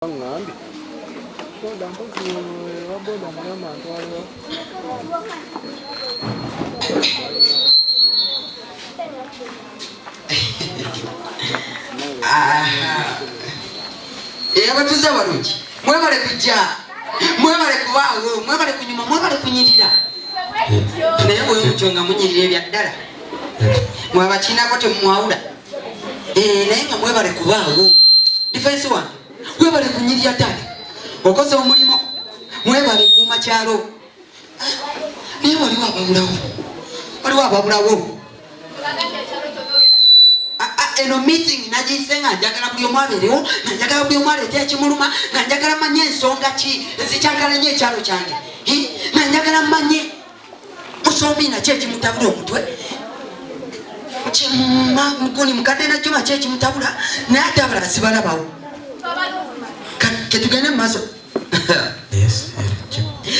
Ŋŋambye soda mpozi owa boda mugamba ntwalewa. Abatuuze abalungi, mwebale kujja, mwebale kubaawo, mwebale kunyuma, mwebale kunyirira. Naye bwe mutyo nga munyirira ebya ddala, mwabakiinako temumwawula. Eh, naye nga mwebale kubaawo. Defense wange, webale kunyirira taata, okoze omulimu, mwebale kuuma kyalo. Naye waliwo ababulawo, waliwo ababulawo. Eno meeting nagiyise nga njagala buli omu abeerewo, nga njagala buli omu aleete ekimuluma, nga njagala manye ensonga ki ezikyagala nnyo ekyalo kyange, nga njagala manye musombi nakyo ekimutabula omutwe, mukuni mukadde najjuma ki ekimutabula, naye ate abalala sibalabawo. Ketugende mu maaso.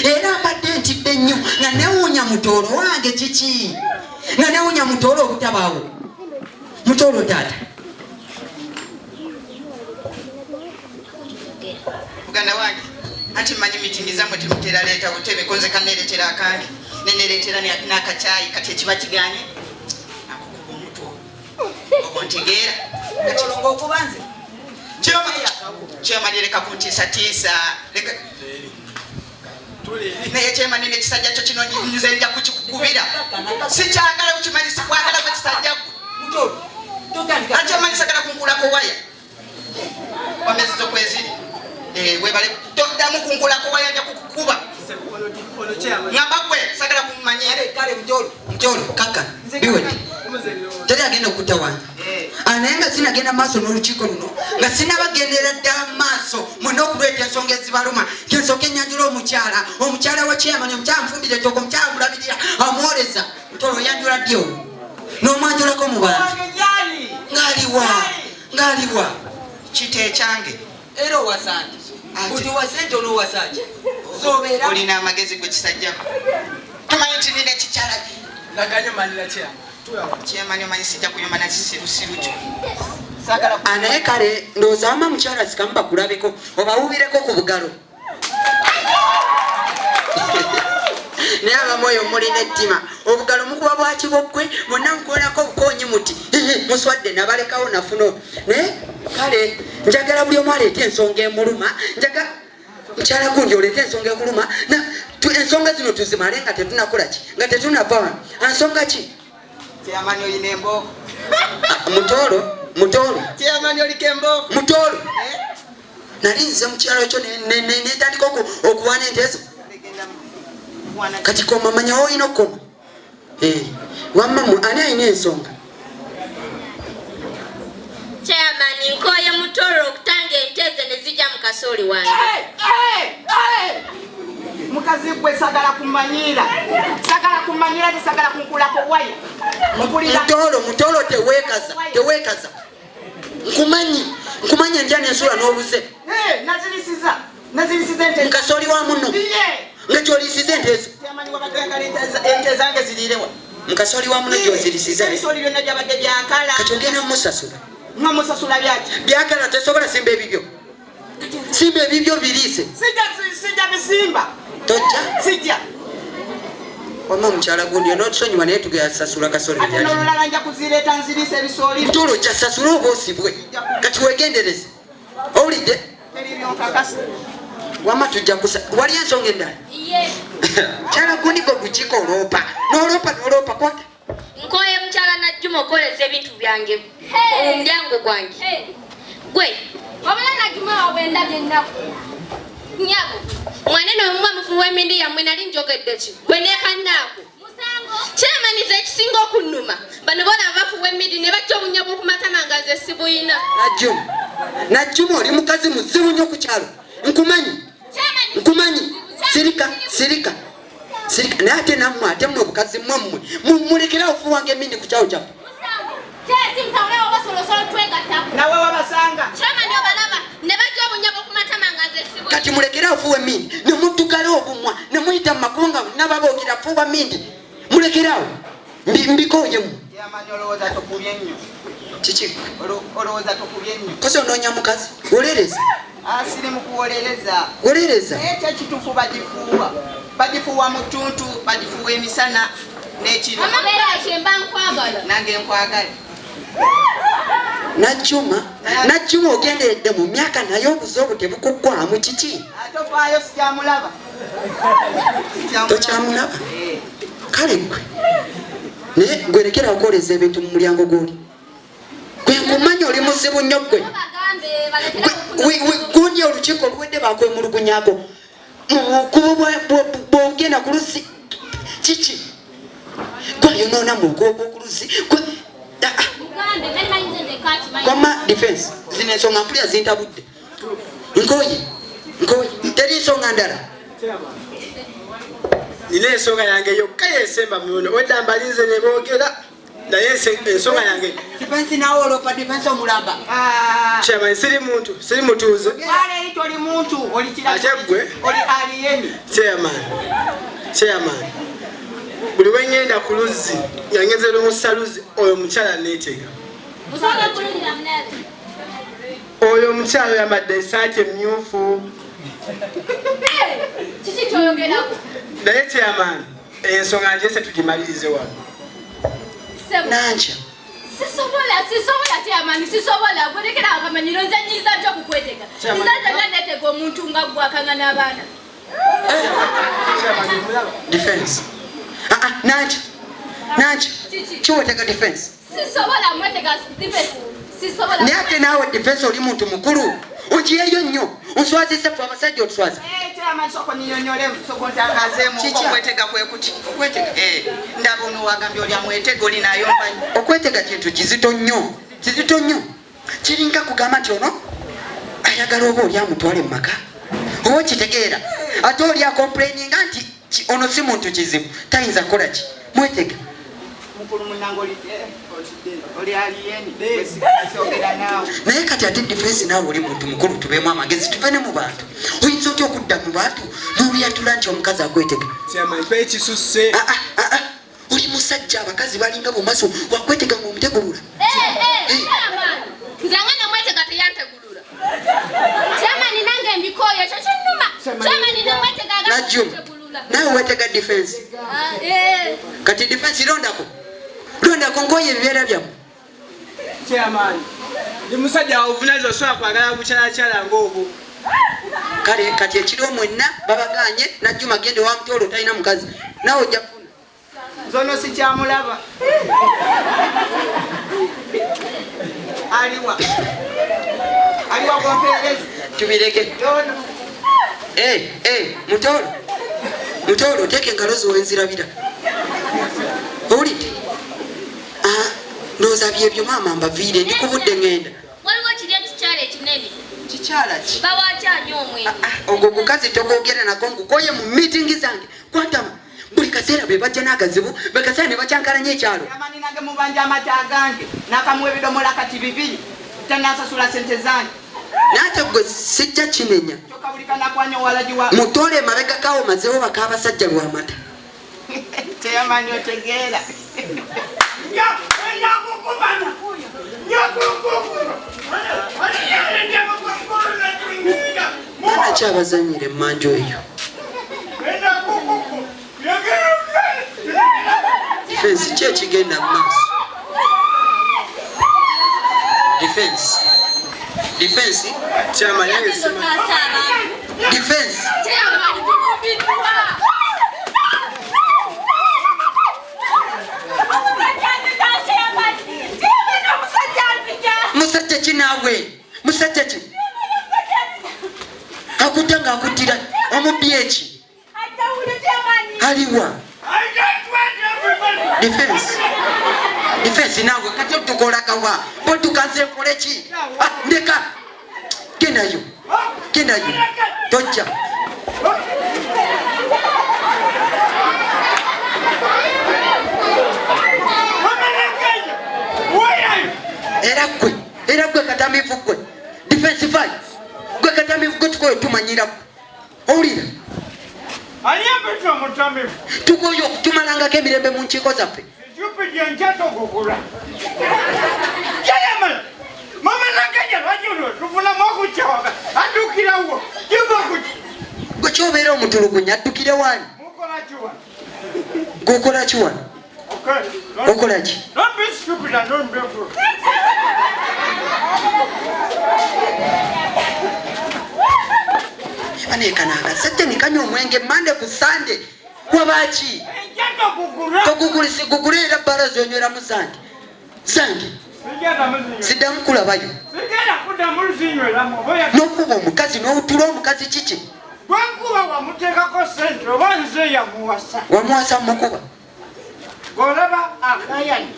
Era mbadde ntidde nnyo nga newuunya mutoolo wange kiki, nga newuunya mutoolo obutabaawo. Mutoolo taata muganda wange, anti mmanyi mitingi zammwe temutera leeta butebe, konze kaneeretera akange nenereetera n'akacaayi, kati ekiba kiganye akukuba omutwe oba ontegeera. Ng'okubanze. Kyemani, leka kuntiisatiisa, leka naye kyemani nekisajja kyo kino nze nja kukikukubira, sikyagala, ukimanyi sikwagala gwe kisajja gwe. Ate omanyi sagala kunkulako waya wamezizo kweziri. Webale toddamu kunkulako waya, nja kukukuba. Ngamba gwe sagala kumumanyira. Kale Mutoolo, Mutoolo kaka biwedde, teri agenda okutawaanya. Naye nga sinagenda maaso n'olukiiko luno, nga sinabagendera ddala maaso mwena okuleeta ensonga ezibaluma, kensooka enyanjula omukyala, omukyala wa chairman, omukyala nfumbira ettooke, omukyala mulabirira, amwoleza. Mutoolo, oyanjula ddi olwo n'omwanjulako mu bantu? Ng'aliwa, ng'aliwa? Kita ekyange. Era owasa nti oti owasa ente onoowasa ki zobeera? Olina amagezi gwe kisajja, tomanyi nti nina ekikyala kyemani? Omanyi sijja kuyomba nakisirusiru kyo. Naye kale ndowooza wama mukyala zikamu bakulabeko, obawubireko ku bugalo. Naye abamu oyo mulina ettima, obugalo mukuba bwakiboggwe, mwonna mukolako obukonyi muti muswadde nabalekawo nafuno. Naye kale njagala buli omu aleete ensonga emuluma. Njagala mukyala gundi oleete ensonga ekuluma, ensonga zino tuzimale nga tetunakola ki, nga tetunava wano. Nsonga ki? Kyamani, olina embooko. Mutoolo, Mutoolo. Kyamani, oliko embooko. Mutoolo, nali nze mukyalo kyo netandika okuwaana ente ezo. Kati koma, manya woolina okukoma. Wamma mmwe ani alina ensonga? Chairman, nkoye Mutoro okutanga ente ze ne zijja mu kasooli wange. Mukazi gwe, sagala kumanyira, sagala kumanyira, tisagala kunkulako waya. Mutoolo, Mutoolo, teweekaza, teweekaza. Nkumanyi, nkumanyi, endya nensula n'obuze. Nazirisiza, nazirisiza ente. Mukasooli wa muno nga kyoliisiza ente ezo? Chairman, wabadde oyagala ente zange ziriirewa? Mukasooli wa muno gyozirisiza? Ebisooli byonna byabadde byakala. Kati ogenda mumusasula. Nga musasula byaki? Byakala. Tesobola simba ebibyo, simba ebibyo biriise. Sijja, sijja bisimba. Tojja? Sijja. Wamma mukyala gundi onootusonyiwa, naye tugenda sasula kasooli. Ate n'olulala nja kuzireeta nziriisa ebisooli. Mutoolo, ojja sasula oba osibwe. Kati wegendereze, owulidde? Teri byonkakasa. Wamma tujja kusa. Wali ensonga endala? Ye. Mukyala gundi, gwe gukiko oloopa n'oloopa n'oloopa, kwata. Nkoye mukyala Najjuma okoleza ebintu byange mu mulyango gwange. Gwe. Wabula Najjuma waabwe ndabye ennaku. Nyabo. Mwanene omuba mufuwa emindi yammwe, nali njogedde ki? Gwe nekannaako. Musango. Kyemaniza ekisinga okunnuma. Bano bona bafuwa emindi ne bajja obunnya bw'okumatama nga nze sibuyina. Najjuma, Najjuma, oli mukazi muzibu nnyo ku kyalo, nkumanyi, nkumanyi. Sirika, sirika, sirika. Naye ate nammwe, ate mmwe bukazi mmwe, mmwe mulekere ofuwanga emindi ku kyalo kyaffe. Musango. Kyesi musango, nawe oba solosola twegattako. Nawe wabasanga. Kyemani obalaba ne bajja obunnya bw'okumatama nga nze sibuyina. Kati mulekere ofuwa emindi ne muddugala obumwa ne muyita mu makubo nga nababoogera fuwa mindi. Mulekere awo. Mbikooye mmwe. Chairman, olowooza tokubye nnyo. Kiki? Olowooza tokubye nnyo. Kozi onoonya mukazi olereza. Asiri mu kuwolereza. Wolereza. Naye ekyo ekituufu bagifuuwa. Bagifuuwa mu ttuntu, bagifuuwa emisana n'ekiro. Mama mbeera kyemba nkwagala. Nange nkwagala. Najjuma, Najjuma ogenderedde mu myaka naye obuze obwo tebukuggwamu kiki? Atofaayo sikyamulaba. Tokyamulaba? Kale gwe. Naye gwe lekera okwoleza ebintu mu mulyango gw'oli. Gwe nkumanyi oli muzibu nnyo gwe. Gundi olukiiko oluwedde bakwemulugunyako. Mu bukubo bw'ogenda ku luzzi kiki? Gwayonoona mu bukubo bw'oku luzzi. Kwama defense zino ensonga mpulira zintabudde. Nkoye, nkoye, teri nsonga ndala. Nina ensonga yange yokka yesemba muno. Wedda mbalinze ne boogera naye ensonga yange. Defense naawe oloopa defense omulamba. Chairman, siri muntu, siri mutuuze. Kale eri toli muntu, oli kira. Ate gwe? Oli aliyeni. Chairman, chairman. Buli we ngenda ku luzzi, nga ngeze lumusaluzi, oyo omukyala neetega. Musobola okulundira munene. Oyo omukyala oyambadde essaati emyufu. Kiki ky'oyogerako? Naye chairman, ensonga njese tugimalirize wano. Nankya. Sisobola, sisobola chairman, sisobola. Gwelekera akamanyiro nze nyiza ntya okukwetega. Chairman. Nze nze neetega omuntu nga ggwe akanga n'abaana. Defense. Nankya. Nankya. Kiwetega defense. Sisobola mwetega defense. Sisobola. Naye ate naawe defense oli muntu mukulu. Ogiyeyo nnyo. Onswazizza ffe abasajja otuswaza. Chairman, soko nnyonnyolemu, soko ntangaazeemu Kiki? okwetega kwe kuti. Ndaba ono wagambye oli amwetega oli n'ayomba nnyo. Okwetega kintu kizito nnyo. Kizito nnyo. Kiringa kugamba nti ono ayagala oba oli amutwale mu maka. Oba okitegeera. Ate oli acomplaininga nti ono si muntu kizibu. Tayinza kukola ki? Mwetega. Mukulu munnange oli aliyeni. Siogera naawe. Naye kati ate defense naawe oli muntu mukulu, tubeemu amagezi, tuve ne mu bantu. Oyinza otya okudda mu bantu n'olyatula nti omukazi akwetega? Chairman, twe kisusse. Oli musajja, abakazi balinga bumaso, wakwetega ng'omutegulula. Chairman, nze nga namwetega teyantegulula. Chairman, nange mbikooye, ekyo kinnuma. Chairman, namwetega nga Najjuma, naawe weetega defense. Kati defense londako. Londako nkoye ebibeera byammwe. Chairman, ndi musajja wa buvunaanyizibwa, osobola kwagala bukyalakyala ng'obwo. Kale kati ekiro mwenna babagaanye, Najjuma genda owa Mutoolo talina mukazi. Naawe ojja kufuna. Nze ono sikyamulaba. Aliwa? Aliwa gw'ompeereza? Tubireke. Mutoolo. Mutoolo, teeka engalo zo wenzirabira. Owulidde? Ndowooza byebyo maama mbaviire, ndi ku budde ŋŋenda. Waliwo kiri ekikyala ekinene. Kikyala ki? Bawakyanywa omwenge. Ogwo gukazi tokwogera nako ngukoye mu meeting zange. Kwantama. Buli kaseera be bajja n'akazibu, buli kaseera ne bakyankalanya ekyalo. Amani nange mubanja amata agange, n'akamuwa ebidomola kati bibiri, tannansasula ssente zange. N'ate gwe sijja kinenya. Kyokka buli kanakwanya owalagi wa- Mutoole emabega kaawo mazeewo bakaabasajja lw'amata. Chairman, otegeera. Baana ki abazannyira emmanju eyo? Defense ki ekigenda mu maaso? Defense. Defense. Chairman, yange simanyi. Defense. Chairman, tukumbiddwa. Musajja ki naawe? Musajja ki? Akutta ng'akuttira omubbi eki? Aliwa? Defense. Defense naawe kati otukola kawa? Bw'otukanze nkole ki? Ndeka. Gendayo. Gendayo. Tojja. Era ggwe, era ggwe katamiivu ggwe. Defense five. Ggwe katamiivu ggwe tukoye tumanyira ggwe. Owulira? Ani ampita omutamiivu? Tukoye okutumalangako emirembe mu nkiiko zaffe. Stupid enkya togugula. Chairman, Mama Mama Nakanja lwaki olwo tufunamu okukyawaga addukirawo kiva kuki? Gwe kyobeera omutulugunya addukire wani? Mukola ki wano? Gweokola ki wano? Okay. Okola ki? Don't be stupid and don't be a fool. Baneekana akasajja ne kanywa omwenge Mande ku Sande. Wabaki? Enjaga kugula. Togugulisi gugule era bbala zonyweramu zange. Zange. Sigenda muzinywera. Siddamu kulabayo. Sigenda kuddamu luzinyweramu oba ya N'okuba omukazi n'otula omukazi kiki? Bwenkuba wamuteekako ssente oba nze yamuwasa. Wamuwasa mukuba. Ng'olaba akayani.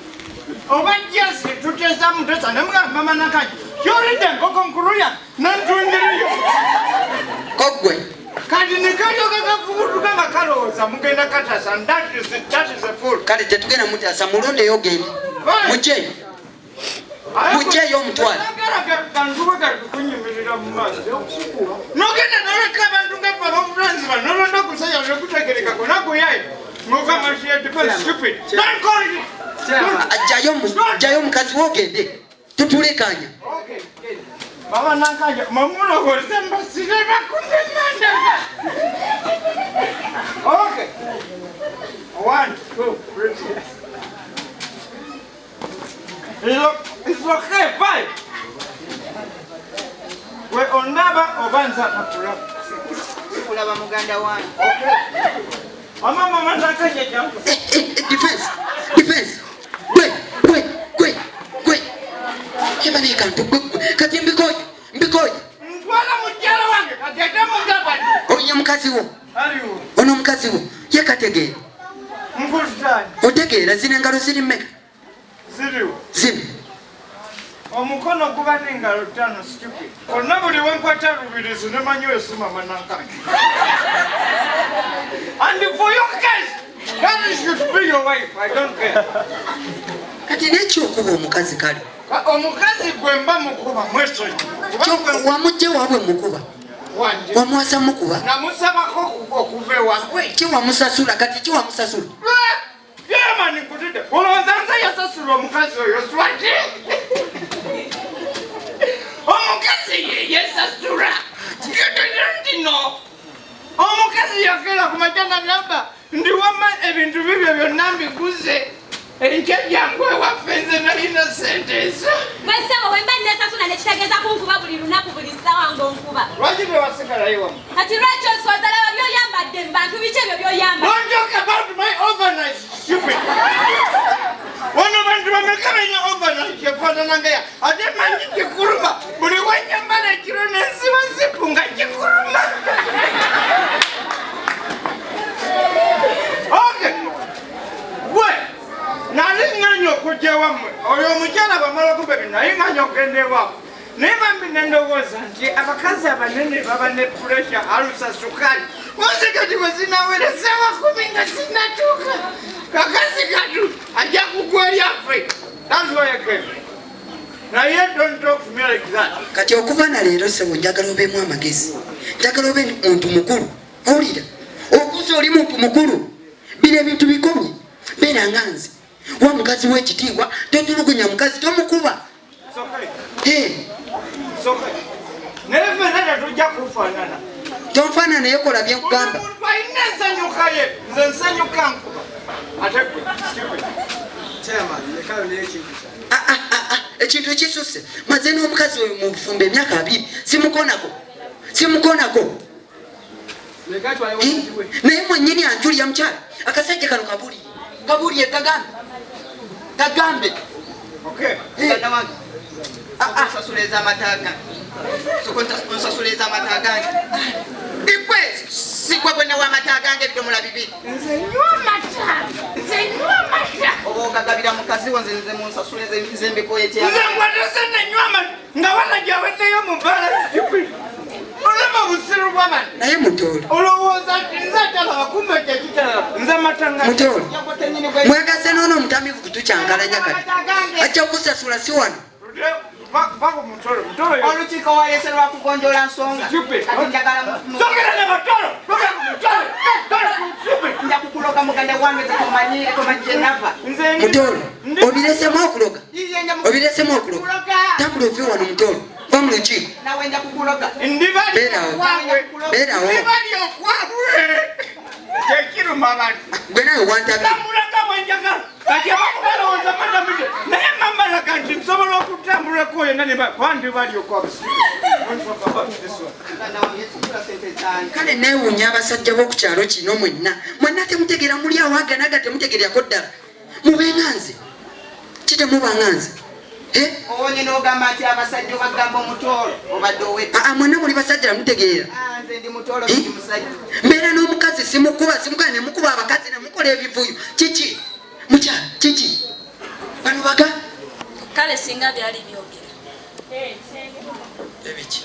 Oba jasi tutesa mutesa ne mugamba Mama Nakanja kyolidde enkoko nkulu yange nentundiriyo. Ko ggwe. Kati ne kalyoka kafubutuka nga kalowooza mugenda katasa and that is a fool. Kale tetugenda mutasa mulondeyo ogende. Mugyeyo. Mugyeyo omutwale. Bantu bwe kati kunyimirira mu maaso. Nogenda noleka abantu nga ffe ab'obuvunaanyizibwa nolonda okusajja nekutegereka kona kuyayo. Ng'ogamba nti you're defense stupid. Don't call it. Ajjayo omukazi wo ogende. Tutulekanya. Okay. Mama Nakanja, mamulowooza mbasire bakunemandaba. Okay. 1, 2, 3. It's okay, fine. We ondaba oba nze akakulaba. Sikulaba muganda wange. Okay. Ama Mama Nakanja jangu. Defense, defense. Gwe, gwe, gwe, gwe. Eba nekantu gwe, gwe. Kati mbikoye, mbikoye. Ntwala mukyala wange kati ate mugamba nti. Oyo mukazi wo. Aliwo. Ono mukazi wo. Ye kategeera. Nkuzitaani. Otegeera zino engalo ziri mmeka? Ziriwo. Zino. Omukono guba n'engalo ttaano stupid. Konna buli wenkwata lubirizi ne manyi oyo si Mama Nakanja. And for your case, that should be your wife. I don't care. Kati n'ekyokuba omukazi kale. Omukazi gwe mba mukuba mwesonyi. Wamugye waabwe mukuba. Wanje. Wamuwasa mukuba. Namusabako okuva ewaabwe. Ki wamusasula kati ki wamusasula? Yemani nkutidde. Olowooza nze yasasula omukazi oyo swati? Omukazi ye yesasula. Nti no. Omukazi yakeera ku makya n'agamba ndi wamma ebintu bibyo byonna mbiguze. Enkya jangu ewaffe nze nalina ssente ezo. Gwe ssebo bwe mba nneesasula ne kitegeeza kunkuba buli lunaku buli ssaawa ng'onkuba. Lwaki tewasigalayo wamu? Kati lwaki oswaza laba by'oyambadde mu bantu biki ebyo by'oyambadde? Don't talk about my overnight, stupid. Wano bantu bameka balina overnight efaanana nga ya ate manyi kikuluma buli wenyambala ekiro nensiba zipu nga kikuluma. Okay. Gwe nali ŋŋanya okujja ewammwe oyo omukyala bwamala okuba ebintu nali ŋŋanya okugenda ewaabwe naye bambi ne ndowooza nti abakazi abanene baba ne puresha alusa sukaali oze kati bwe zinawera essaawa 10 nga sinatuuka kakazi katu ajja kugwa eryaffe. That's why I came. Naye don't talk to me like that. Kati okuva na leero ssebo njagala obeemu amagezi, njagala obe muntu mukulu. Owulira okuze oli muntu mukulu, bino ebintu bikomye. Beera nga nze wa mukazi w'ekitiibwa, totulugunya mukazi, tomukuba. It's okay. Hey. It's okay. Naye ffenna tetujja kufaanana. Tonfaanana naye kola bye nkugamba. Buli muntu alina ensanyuka ye, nze nsanyuka nkuba. Ate gwe, stupid. Chairman, lekayo naye ekintu kyange. Ekintu ekisusse. Maze n'omukazi oyo mu bufumbo emyaka 2, simukoonako. Simukoonako. Leka twale mukazi we. Naye mwennyini anjulira mukyala. Akasajja kano kabuli. Kabuli kagambe. Kagambe. Okay. Muganda wange. Onsasula ez'amata gange. Sooka onsasula ez'amata gange. Igwe sigwe bwe nawa amata gange ebidomola 2. Nze nywa amata. Nze nywa amata. Oba ogagabira mukazi wo nze nze munsasule nze mbikoye kya. Nze nkwatase ne nywa amata nga wala gyaweddeyo mu bbaala stupid. Olaba obusiru bw'abantu. Naye mutoolo. Olowooza nti nze atalaba kumbe ekyo kitalaba. Nze amata nga Mutoolo. Mwegase n'ono omutamiivu kutukyankalanya kati. Ajja kukusasula si wano. Olukiiko waleese lwa kugonjoola nsonga. Stupid. Kati njagala Sogera ne batolo. Sogera ku mutolo. Tolo ku stupid. Nja kukuloga kuloga muganda wange tomanyi tomanyi gye nava. Mutoolo, obiresemu okuloga, obiresemu okuloga. Tambula ove wano mutoolo, va mu lukiiko. Nawe nja kukuloga. Beerawo, beerawo. Kyekiruma abantu. Gwe nawe wantabye. Tambula nga bwe njagala. Kati abamu balowooza batambudde naye mamalaga nti nsobola okutambulako yonna ne bandi bali Kale neewuunya abasajja b'oku kyalo kino mwenna mwenna temutegeera, muli awo aganaga temutegererako ddala. Mubenga nze ki temubanga nze? Owonye n'ogamba nti abasajja obagamba omutoolo obadde owedde. Aa, mwenna muli basajja mutegeera. Ah, nze ndi mutoolo ndi musajja. Mbeera n'omukazi simukuba, simukuba nemukuba abakazi nemukola ebivuyo. Kiki mukyala kiki bano baga? Kale singa byali byogera. Ebiki?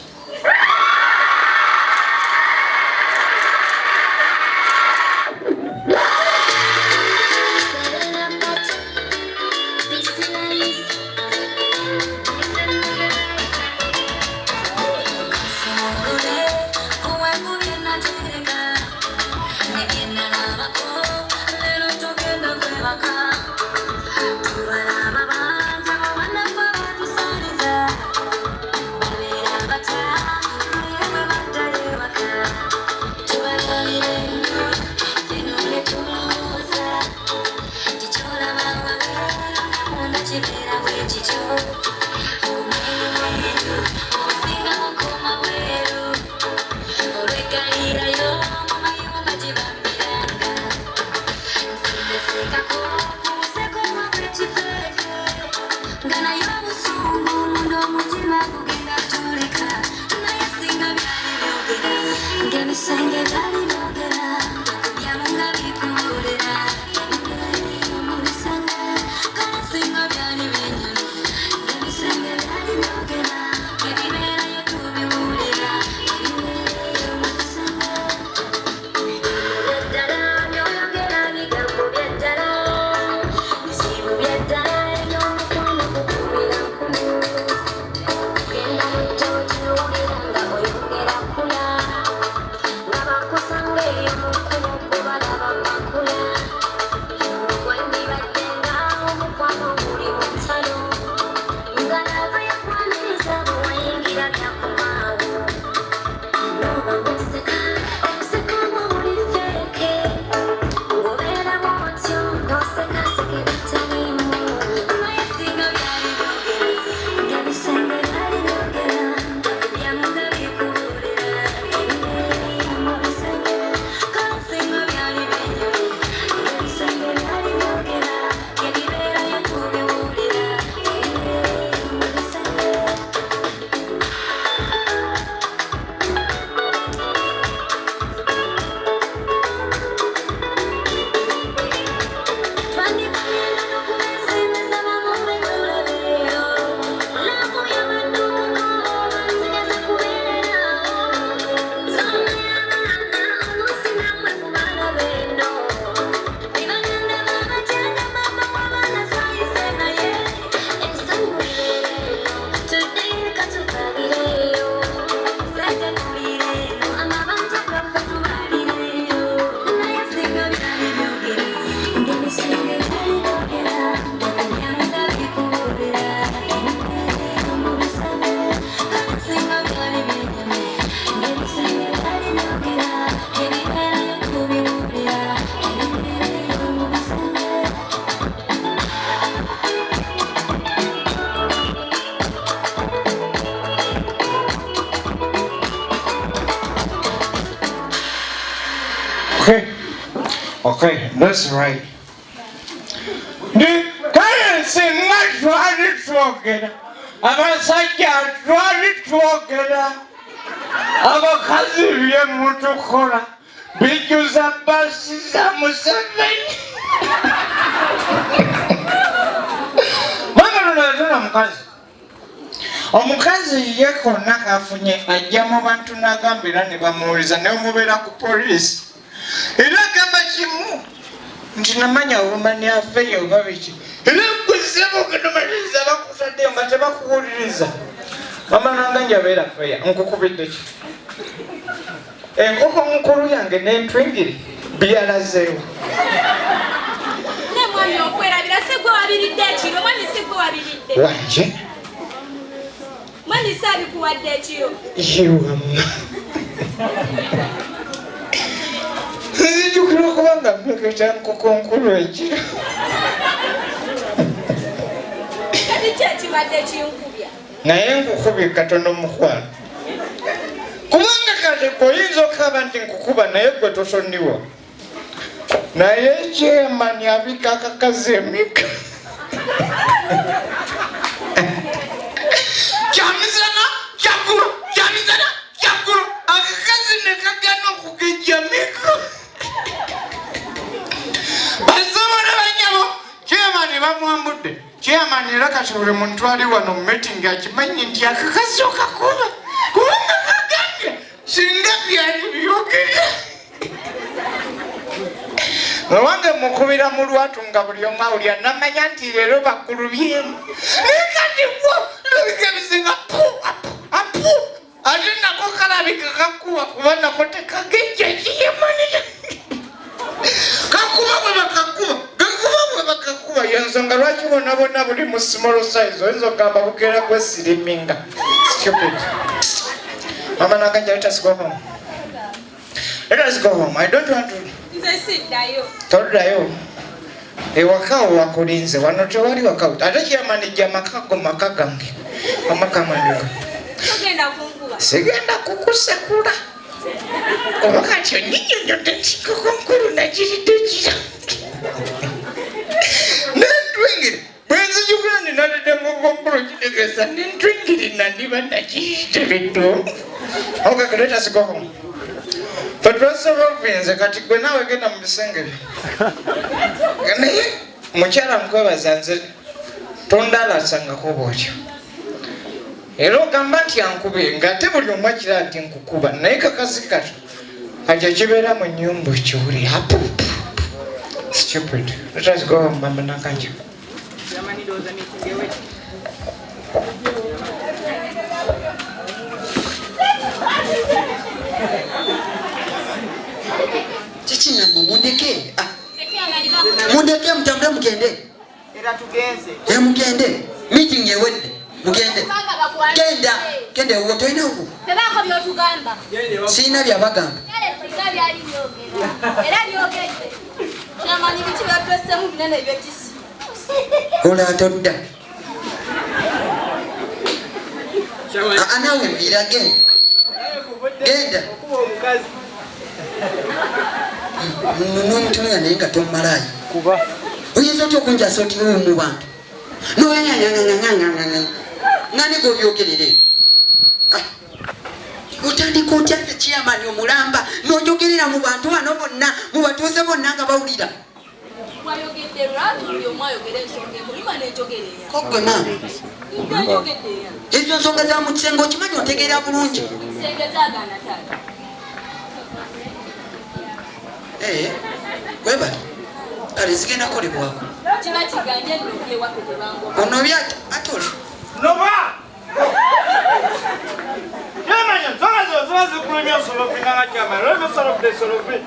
Okay, that's right. Kale singa twali twogera, abasajja twali twogera, abakazi bye mutukola bijjuza basi za Museveni. Mama luno mukazi. Omukazi ye konna kafunye ajja mu bantu n'agambira ne bamuwuliza ne omubeera ku poliisi. Era agamba kimu nti namanya obumani afeyo oba biki. Era gwe ogenda bakutaddeyo nga tebakuwuliriza. Mama nanga njabeera feya nkukubidde ki? Enkoko nkulu yange n'entwingiri byalazeewo. wabiridde ekiro, mwami si gwe wabiridde. Wanje? Mwami si abikuwadde ekiro. Yiwamma. Nzijukira okuba nga mpeketa nkoko nkulu ekiro. Kati ki ekibadde kinkubya? Naye nkukubye katono mukwano. Kubanga kati oyinza okukaba nti nkukuba naye gwe tosonyiwa. Naye chairman abika akakazi emika. Kyamisana kyaggulo, kyamisana kyaggulo, akakazi ne kagana okugejja mika. Bassebo ne bannyabo, chairman bamwambudde. Chairman era kati buli muntu ali wano mu meeting akimanyi nti akakazi okakuba kubanga kagambye singa byali byogere. Owange mukubira mu lwatu nga buli omu awulira namanya nti leero bakulubyemu. Naye kati gwo labika ebisinga pu apu apu ate nako kalabika kakuba kuba nako tekagejja kiyemani. Kakuba bwe bakakuba, kakuba bwe bakakuba. Yensonga lwaki bonna bonna buli mu small size oyinza okugamba bukeera kwesiriminga. Stupid. Mama Nakanja, let us go home. Let us go home. I don't want to. Nze siddayo. Toddayo. Ewaka wakulinze wano tewali waka. Ate chairman jja maka go maka gange. Amaka manduka. Togenda kunkuba. Sigenda kukusekula. Oba kati onnyinyonnyodde nti nkoko nkulu nagiridde kira. Nentwingiri. Bwe nzijukira nti nalidde nkoko nkulu kitegeeza nentwingiri nandiba nagiridde biddo. Okay, let us go home. But twasolvinze kati gwe naawe genda mu bisenge byo. Naye mukyala nkwebaza nze tondalasangako bw'otyo. Era ogamba nti ankube ng'ate buli omu akira nti nkukuba naye kakazi kato kati ekibeera mu nnyumba okiwulira. Apu. Stupid. Let us go home, Mama Nakanja. Kiki nammwe mundeke? Ah, mundeke mutambule mugende. Era tugenze. Mugende. Meeting ewedde. Mugende. Genda. Genda ewuwo tolina wuwo. Tebaako by'otugamba. Sirina byabagamba. Kale singa byali byogera. Era byogedde. Kyamanyi biki byatwessemu binene ebyekisi. Ola todda. Ah, naawe nviira genda. Genda. N'omutunula naye nga tommalaayo. Oyinza otya okunjasa oti mu bantu? Ngani gobyogerere? Otandika otya chairman omulamba n'ojogerera mu bantu bano bonna mu batuuze bonna nga bawulira. Wayogedde lwatu buli omu ayogera ensonga emuluma n'enjogera eya. Ko ggwe maama. Njogedde eya. Ezo nsonga za mu kisenge okimanyi otegeera bulungi. Kisenge zaagaana taata. Webale. Kale zigenda kukolebwako. Kiba kiganye nno ewaffe tebangoba. Onobye ate oli. Noba! Chairman, nsonga zo ziba zikulumye osolovinga nga chairman. Let me solve this, solve it.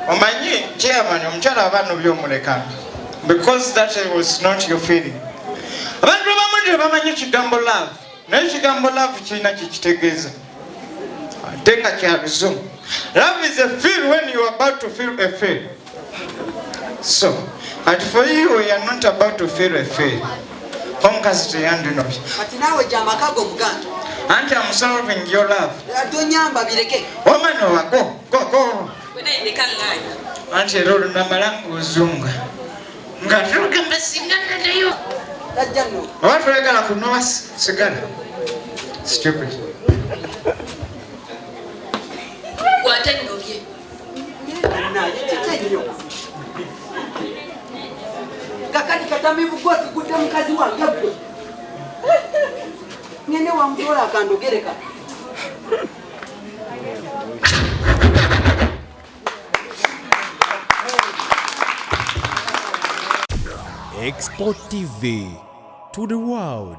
Omanyi chairman omukyala aba anobye omulekanga because that was not your feeling. Abantu abamu tebamanyi kigambo love naye ekigambo love kirina kyekitegeeza ate nga kya luzungu. Love is a feel when you are about to feel a feel. So, but for you, we are not about to feel a feel. Omukazi teyandinobye. Kati naawe gya amaka go muganda. Anti I'm solving your love. Tonyamba bireke. Woman owa go, go, go. Bwe Anti era olunamala ng'ozunga. Nga tugamba singa nadayo. Tajja nno. Oba toyagala kunoba sigala. Stupid. Gwate nnobye. Kakati katamivu gwosigudde mukazi wange gwe. Ngende wamutola akandogereka. Export TV to the world.